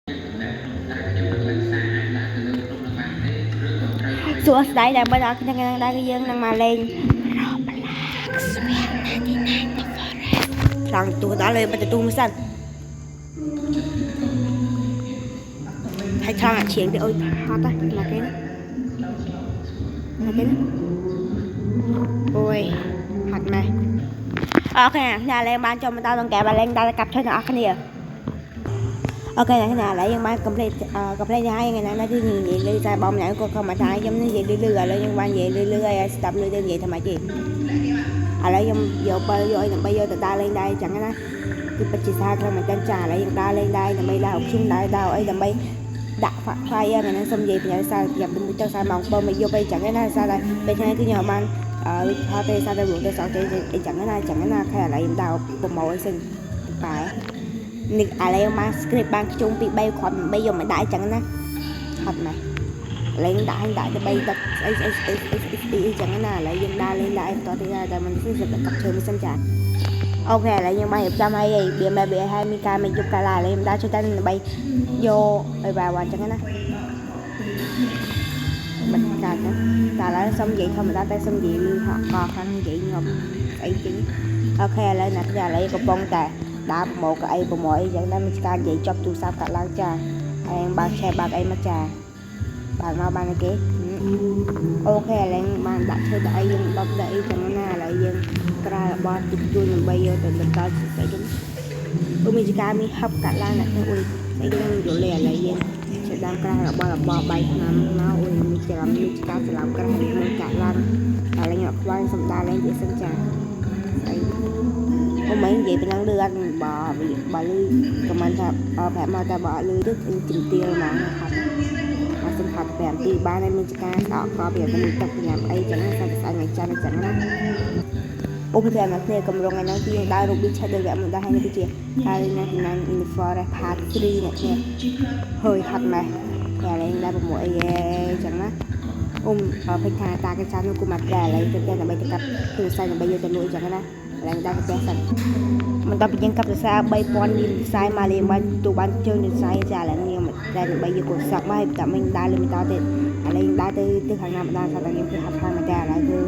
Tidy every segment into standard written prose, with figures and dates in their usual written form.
សួស្តីដែលបងប្អូនគ្នាថ្ងៃនេះដែរគឺយើងនឹងមកលេង Roblox វគ្គ99 The Forest ត្រង់ទូដល់លើបិទទូមួយសិនហើយត្រង់អាឈៀងទៅអុយហត់ហ៎មកគេណាមកគេណាអូយហត់ម៉េះOK អ្នកលេងបានចូលមកដល់ក្នុងហ្គេមបានលេងដល់កាប់ឈើទាំងអស់គ្នាOK អ្នកឥឡូវយើងបាន complete complete ហើយថ្ងៃនេះគឺនិយាយលឺតែបងម្នាក់គាត់ខំមកថាខ្ញុំនិយាយលឺលឺឥឡូវយើងបាននិយាយលឺលឺហើយស្ដាប់លឺទៅនិយាយថាម៉េចទេឥឡូវខ្ញុំយកបើយកអីដើម្បីយកទៅដើរលេងដែរអញ្ចឹងណាគឺពិតជាសារខ្លាំងមែនតើចាឥឡូវយើងដើរលេងដែរដើម្បីដើរជុំដើរដើរអីដើម្បីដាក់ហ្វាក់ផ្លៃហ្នឹងសុំនិយាយពីសារយ៉ាប់ទៅមួយទៅសារម៉ោង7មកយប់អីចឹងណាសារតែពេលថ្ងៃគឺខ្ញុំបានអឺថតទេសារតែរួមទៅសោកចេអីចឹងណាចឹងណាខែឥឡូវខ្ញុំដើរប្រម៉ូអីសិនបែនេះឥឡូវបាន script បានខ្ជុំពី3គ្រាប់ដើម្បីយកមកដាក់អញ្ចឹងណាហត់ម៉េះឥឡូវដាក់ឲ្យដាក់ទៅ3ទឹកស្អីស្អីស្អីស្អីស្អីស្អីអញ្ចឹងណាឥឡូវយើងដើរលេងដើរអីបន្តទៀតតែមិនស្សិតកាប់ឈើមួយសិនចាOK ឥឡូវយើងបានរៀបចំហើយបៀមែបៀហើយមានការមកយប់កាឡាឥឡូវខ្ញុំដើរជួយតែដើម្បីយកអីបាទអញ្ចឹងណាមិនកាត់តែឥឡូវសុំនិយាយធម្មតាតែសុំនិយាយលឺហក់កខាងនិយាយងប់ស្អីចេញ OK ឥឡូវណាឥឡូវកំពុងតែដើរប្រមូលកៅអីប្រមូលអីចឹងដែរមានការនិយាយចប់ទូរស័ព្ទកាត់ឡើងចាហើយបើកឆែបើកអីមកចាបើកមកបានគេOK ឥឡូវបានដាក់ឈើដាក់អីយើងដប់ដាក់អីចឹងណាឥឡូវយើងក្រាលរបស់តិចតួចដើម្បីយកទៅបន្តស្អីគេអូមានការមានហឹបកាត់ឡើងណាអុយស្អីគេនឹងយល់ទេឥឡូវយើងចាប់ដើមក្រាលរបស់របរបាយឆ្នាំមកអុយមានច្រឡំមានការច្រឡំក្រាលមួយកាត់ឡើងឥឡូវខ្ញុំខ្វល់សំដាលេងទៀតសិនចាស្អីអូមិននិយាយប៉ុណ្ណឹងលឺអត់បើបើលឺខមមិនថាប្រាប់មកតែបើអត់លឺទេជំទាវហ្មងហត់អត់សំខាន់5នាទីបានហើយមានការស្អកកពីតែមួយទឹកញ៉ាំអីចឹងសាច់ស្អែកថ្ងៃច័ន្ទចឹងណាអូប្រធានមកគ្នាកម្រងថ្ងៃហ្នឹងគឺយើងដើររូបវិឆេតដោយវគ្គមុនដែរហើយនេះគឺជាហើយណា9 in the forest part 3អ្នកគ្នាហើយហត់ម៉េះតែឥឡូវដើរ6អីចឹងណាអ៊ំពេចថាតាគេចាស់នោះគូមកដែរឥឡូវទៅផ្ទះដើម្បីទៅកាប់គឺខ្សែដើម្បីយកទៅលក់ចឹងណាឥឡូវដើរទៅផ្ទះសិនបន្ទាប់ពីយើងកាប់សរសើរ3000លានខ្សែមកលេងបានទូបានជើងសរសៃចាឥឡូវខ្ញុំតែដើម្បីយកកូនសក់មកហើយតែមិញដើរលេងបន្តទៀតឥឡូវដើរទៅទៅខាងណាម្ដងថាតែខ្ញុំគឺហាត់ខ្លាំងមែនតើឥឡូវគឺ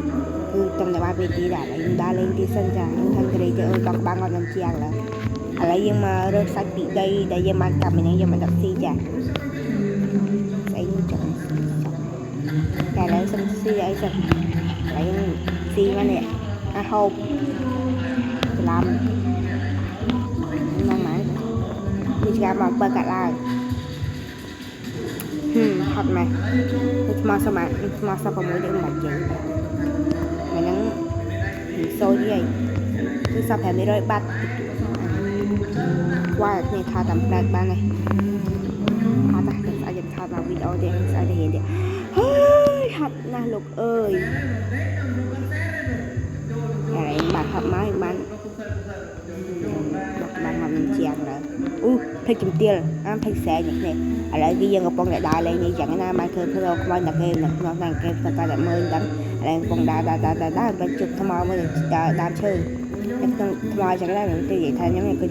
គឺតំតែបានពេលទីដែរឥឡូវខ្ញុំដើរលេងទីសិនចាខ្ញុំខាងក្រេទៅអើយដល់ក្បាលងត់នឹងជាងឥឡូវឥឡូវយើងមករើសសាច់ពីដីដែលយើងបានកាប់មិញហ្នឹងយកមកដាក់ស៊ីចាស្អីនេះចង់តែឥឡូវសុំស៊ីអីសិនឥឡូវយើងស៊ីមកនេះអាហូបច្រឡំមកមកវាឆ្កាមកបើកាត់ឡើងហឹមហត់ម៉េះនេះថ្មសមថ្មស6នេះមិនបាច់ជើងថ្ងៃហ្នឹងសូយអីគឺស500បាត់ខ្វល់គ្នាថតតាមផ្លែបានហើយអត់តែស្អែកយើងថតមកវីដេអូទៀតស្អែកទៅរៀនទៀតហើយហត់ណាស់លោកអើយហើយបានហត់មកបានបានមកនឹងជាងហើយអូភ្លេចជំទាលអាភ្លេចស្រែនេះគ្នាឥឡូវគឺយើងកំពុងតែដើរលេងនេះចឹងណាបានឃើញផ្លូវខ្មោចតែគេនៅក្នុងតែគេតែតែមើលដឹងឥឡូវកំពុងដើរដើរដើរដើរដើរបានជប់ថ្មមួយដើមឈើនៅក្នុងថ្មចឹងដែរទៅនិយាយថាខ្ញុំគឺ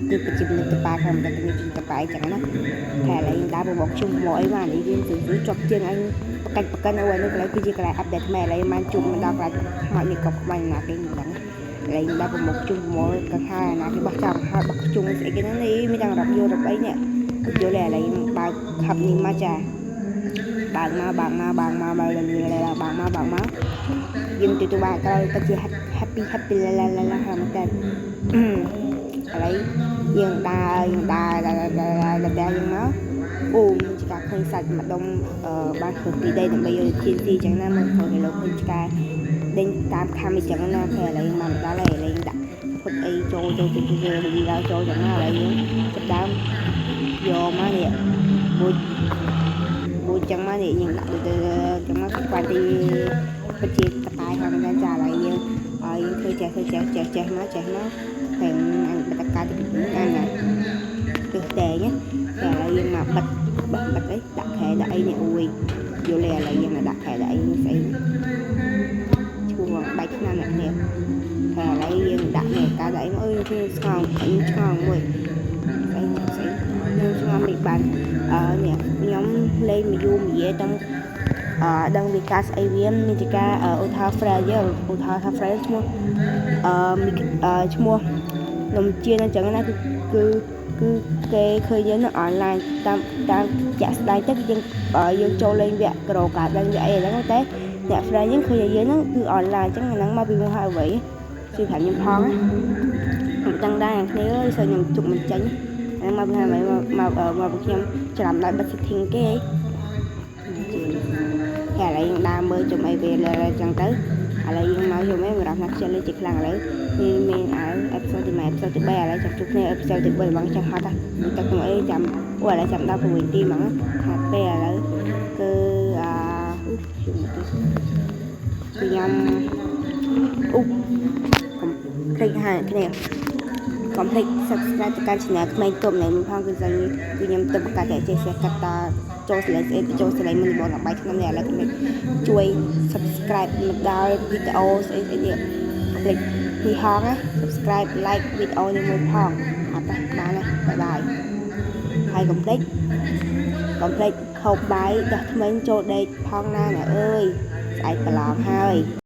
គឺប្រជាមនុស្សតប៉ាខាងតែមានតប៉ាអីចឹងណាតែឥឡូវយើងដើរបបកជុំមកអីមកនេះយើងទៅជាប់ជាងអញបកាច់បកិនអីនេះកន្លែងគឺជាកន្លែង update ថ្មីឥឡូវបានជុំមកដល់កន្លែងខ្មោចនេះកប់ខ្មោចណាគេមិនដឹងឥឡូវយើងដើរប្រមុខជុំប្រមូលកថាណាគេបោះចោលហើយបោះជុំស្អីគេហ្នឹងនេះមានទាំងរាប់យករាប់អីនេះយល់ទេឥឡូវយើងបើកខឹបនេះមកចាបើកមកបើកមកបើកមកបើកបើកមកបើកមកយើងទទួលបានក្រោយពិតជា happy happy ឡាឡាឡាឡាហ្នឹងតែឥឡូវយើងដើរយើងដើរដើរដើរដើរយើងមកអូមានឆ្កាឃើញសាច់ម្ដុំបានឃើញពីដីដើម្បីយកទៅជីស៊ីចឹងណាមកឃើញលោកឃើញឆ្កែដេញតាមខាំអីចឹងណាគេឥឡូវយើងមកដល់ហើយឥឡូវយើងដាក់ផុតអីចូលចូលចូលចូលចូលចូលចឹងណាឥឡូវយើងចាប់ដើមយកមកនេះមួយមួយចឹងមកនេះយើងដាក់ទៅចឹងមកស្វាទីពិតជាតប៉ែខាងហ្នឹងចាឥឡូវយើងហើយយើងធ្វើចេះធ្វើចេះចេះចេះមកចេះមកតែអញបិទកាទៅអញណាទិសតែញតែឥឡូវយើងមកបិទបិទបិទអីដាក់ខែដាក់អីនេះអួយយល់ទេឥឡូវយើងដាក់ខែដាក់អីនេះស្អីឈួរបែកឆ្នាំអ្នកនេះតែឥឡូវយើងដាក់នេះកាដាក់អីមកអើយខ្ញុំឆ្ងល់ខ្ញុំឆ្ងល់មួយស្អីស្អីខ្ញុំឆ្ងល់មិនបាន អឺនេះខ្ញុំលេងមួយយូរមួយយាទាំងអឺដឹងពីការស្អីវាមានជាការឧទាហរណ៍ friend យើងឧទាហរណ៍ថា friend ឈ្មោះអឺឈ្មោះនំជាអញ្ចឹងណាគឺគឺគឺគេឃើញយើងនៅអនឡាញតាមតាមជាក់ស្ដែងទៅយើងយើងចូលលេងវគ្គក្រកាដឹងវគ្គអីហ្នឹងតែអ្នក friend យើងឃើញយើងហ្នឹងគឺអនឡាញអញ្ចឹងហ្នឹងមកពីមកហើយអ្វីជួយប្រាប់ខ្ញុំផងណាខ្ញុំដឹងដែរអ្នកគ្នាអើយសូវខ្ញុំជុកមិនចេញហ្នឹងមកពីហើយមកមកមកខ្ញុំច្រឡំដៃបិទ setting គេជាហើយឥឡូវយើងដើរមើលជុំអីវាលើអញ្ចឹងទៅឥឡូវយើងមកជុំអីសម្រាប់ណាខ្ជិលលេជាខ្លាំងឥឡូវមានមានអើ episode ទី1 episode ទី3ឥឡូវចាំជួបគ្នា episode ទី4ហ្មងចឹងហត់តាទឹកខ្ញុំអីចាំអូឥឡូវចាំដល់6នាទីហ្មងខាត់ពេលឥឡូវគឺអាអូជុំទីគឺខ្ញុំអូកុំភ្លេចហាគ្នាកុំភ្លេច subscribe ទៅកាន់ channel ក្មេងទុំនៃមួយផងគឺស្អីគឺខ្ញុំទៅបង្កើតតែចេះសេះកាត់តចូលសលេងស្អីចូលសលេងមុនដំបូងដល់បាយឆ្នាំនេះឥឡូវកុំភ្លេចជួយ subscribe មកដល់វីដេអូស្អីស្អីនេះកុំភ្លេចនេះហងណា subscribe like វីដេអូនេះមួយផងអត់ទេបានទេ bye bye ហើយកុំភ្លេចកុំភ្លេចហូបបាយដោះធ្មេញចូលដេកផងណាអ្នកអើយស្អែកប្រឡងហើយ។